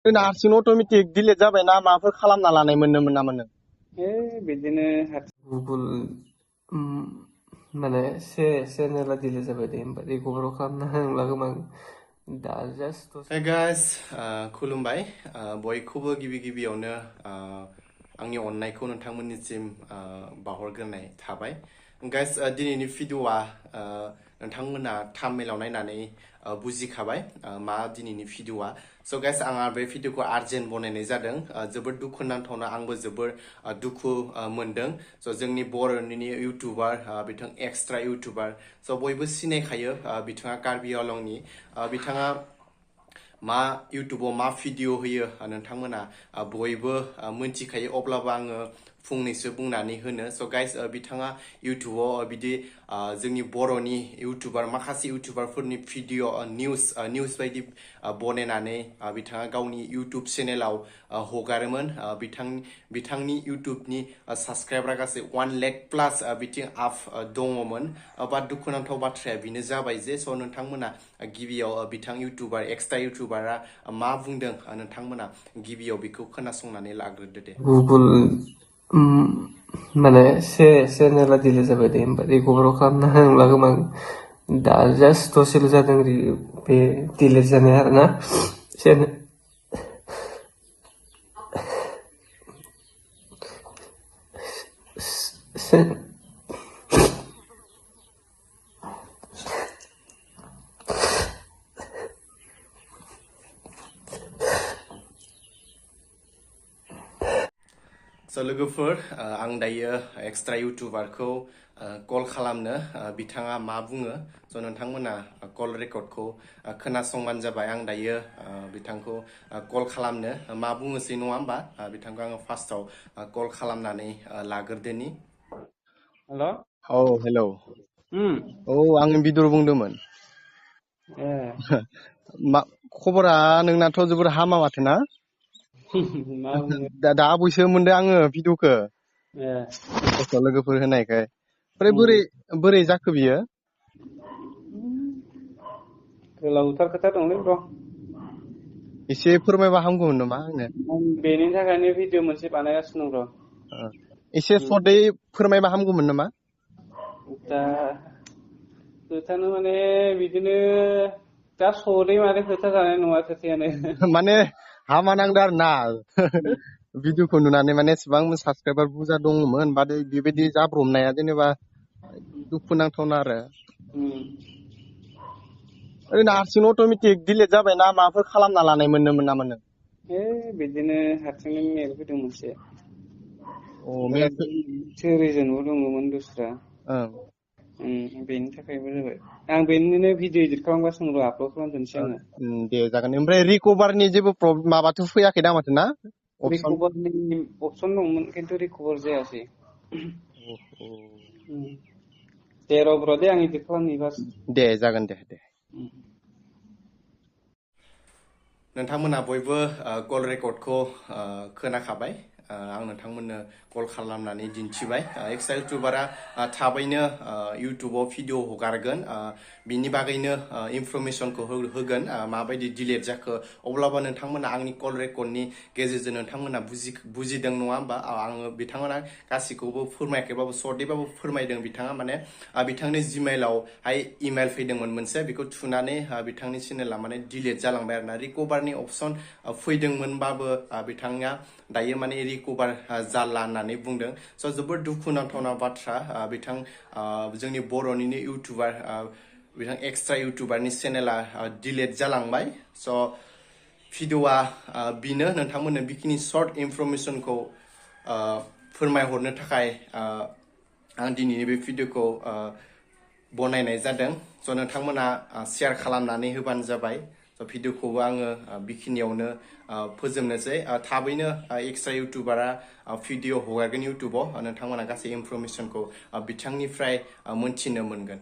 हारसिं automatic delete जाबायना माबाफोर खालामना लानाय मोनोमोन नामा नों? बिदिनो गुगोल माने चेनेला डिलिट जाबाय दे ओमफ्राय रिकभार खालामनो होनब्ला गोबां दा जास्ट Hey guys, खुलुमबाय बयखौबो गिबियावनो आंनि अननायखौ नोंथांमोननिसिम बावहरग्रोनाय थाबाय गाइस दिनैनि भिडिअआ नोंथांमोना थाम्बनेइलाव नायनानै बुजिखाबाय मा दिनैनि भिडिअआ स' गाइस आंहा बे भिडिअखौ आर्जेन्ट बनायनाय जादों जोबोद दुखु नांथावना आंबो जोबोर दुखु मोनदों स' जोंनि बर'नि इउटुबार बिथां एक्सट्रा इउटुबार स' बयबो सिनायखायो बिथाङा कार्बि आंलंनि बिथाङा मा इउटुबाव मा भिडिअ होयो नोंथांमोना बयबो मिन्थिखायो अब्लाबो आङो फंनैसो बुंनानै होनो स' गाइस बिथाङा इउटुबाव बिदि जोंनि बर'नि इउटुबार माखासे इउटुबारफोरनि भिडिअ निउस बायदि बनायनानै बिथाङा गावनि इउटुब चेनेलाव हगारोमोन बिथांनि इउटुबनि साबस्क्राइबारा गासै 1 लाख प्लास बिथिं आप दङमोन बाट दुखुनांथाव बाथ्राया बेनो जाबाय जे स' नोंथांमोना गिबियाव बिथां इउटुबार एक्सट्रा इउटुबारा मा बुंदों नोंथांमोना गिबियाव बेखौ खोनासंनानै लाग्रोदो दे गुगोल माने चेनेला डिलिट जाबाय दे ओमफ्राय रिकभार खालामनो होनब्ला गोबां दा जास्ट दसेल' जादों बे डिलिट जानाया आरोना स' लोगोफोर आं दायो एक्सट्रा इउटुबारखौ कल खालामनो बिथाङा मा बुङो स' नोंथांमोना कल रेकर्डखौ खोनासंबानो जाबाय आं दायो बिथांखौ कल खालामनो मा बुङोसै नङा होमबा बिथांखौ आङो फार्स्टआव कल खालामनानै लाग्रोदोनि हेल' हेलौ आं बिदुर बुंदोंमोन खबरा नोंनाथ' जोबोर हामा माथो ना दा बयसो मोनदों आङो भिडिअखौ लोगोफोर होनायखाय ओमफ्राय बोरै जाखो बियो गोलावथार खोथा दंलै ब्र एसे फोरमायबा हामगौमोन नामा आंनो बेनि थाखायनो भिडिअ मोनसे बानायगासिनो दं एसे सर्टै फोरमायबा हामगौमोन नामा दा खोथानो माने बिदिनो दा सर्टै माने खोथा जानाय नङा खोथायानो माने हामा नांदों आरो ना भिडिअखौ नुनानै माने एसेबां साबसक्राइबार बुरजा दङमोन बाट बेबायदि जाब्रबनाया जेनेबा दुखु नांथावना आरो ओरैनो हारसिं अट'मेटिक डिलिट जाबायना माबाफोर खालामना लानाय मोनोमोन नामा नों बिदिनो हारसिंनो मेल फैदों मोनसे रिजनबो दङमोन दस्रा बेनि थाखायबो जाबाय आं बेनिनो भिडिअ एडिट खालामगासिनो दं आपलड खालामफिनसै आङो दे जागोन ओमफ्राय रिकभारनि जेबो माबाथ' फैयाखै दा माथो ना रिकभारनि अपसन दंमोन खिन्थु रिकभार जायासै दे र' ब्र दे आं एडिट खालामनि फार्स्ट दे जागोन दे नोंथांमोना बयबो कल रेकर्डखौ खोनाखाबाय आं नोंथांमोननो कल खालामनानै दिन्थिबाय एक्सट्रा इउटुबारा थाबैनो इउटुबाव भिडिअ हगारगोन बिनि बागैनो इनफरमेसनखौ होगोन माबायदि डिलिट जाखो अब्लाबो नोंथांमोना आंनि कल रेकर्डनि गेजेरजों नोंथांमोना बुजिदों नङा होमबा आङो बिथांमोना गासैखौबो फोरमायाखैबाबो सर्टैबाबो फोरमायदों बिथाङा माने बिथांनि जिमेइलावहाय इमेल फैदोंमोन मोनसे बेखौ थुनानै बिथांनि चेनेला माने डिलिट जालांबाय आरोना रिकभारनि अपसन फैदोंमोनबाबो बिथाङा दायो माने रिकभार जाला होननानै बुंदों स' जोबोद दुखुनांथावना बाथ्रा बिथां जोंनि बर'निनो इउटुबार बिथां एक्सट्रा इउटुबारनि चेनेला डिलिट जालांबाय स' भिडिअआ बेनो नोंथांमोननो बेखिनि सर्ट इनफरमेसनखौ फोरमायहरनो थाखाय आं दिनैनि बे भिडिअखौ बनायनाय जादों स' नोंथांमोना शेयार खालामनानै होबानो जाबाय स' भिडिअखौबो आङो बेखिनियावनो फोजोबनोसै थाबैनो एक्सट्रा इउटुबारा भिडिअ हगारगोन इउटुबाव नोंथांमोना गासै इनफरमेसनखौ बिथांनिफ्राय मोनथिनो मोनगोन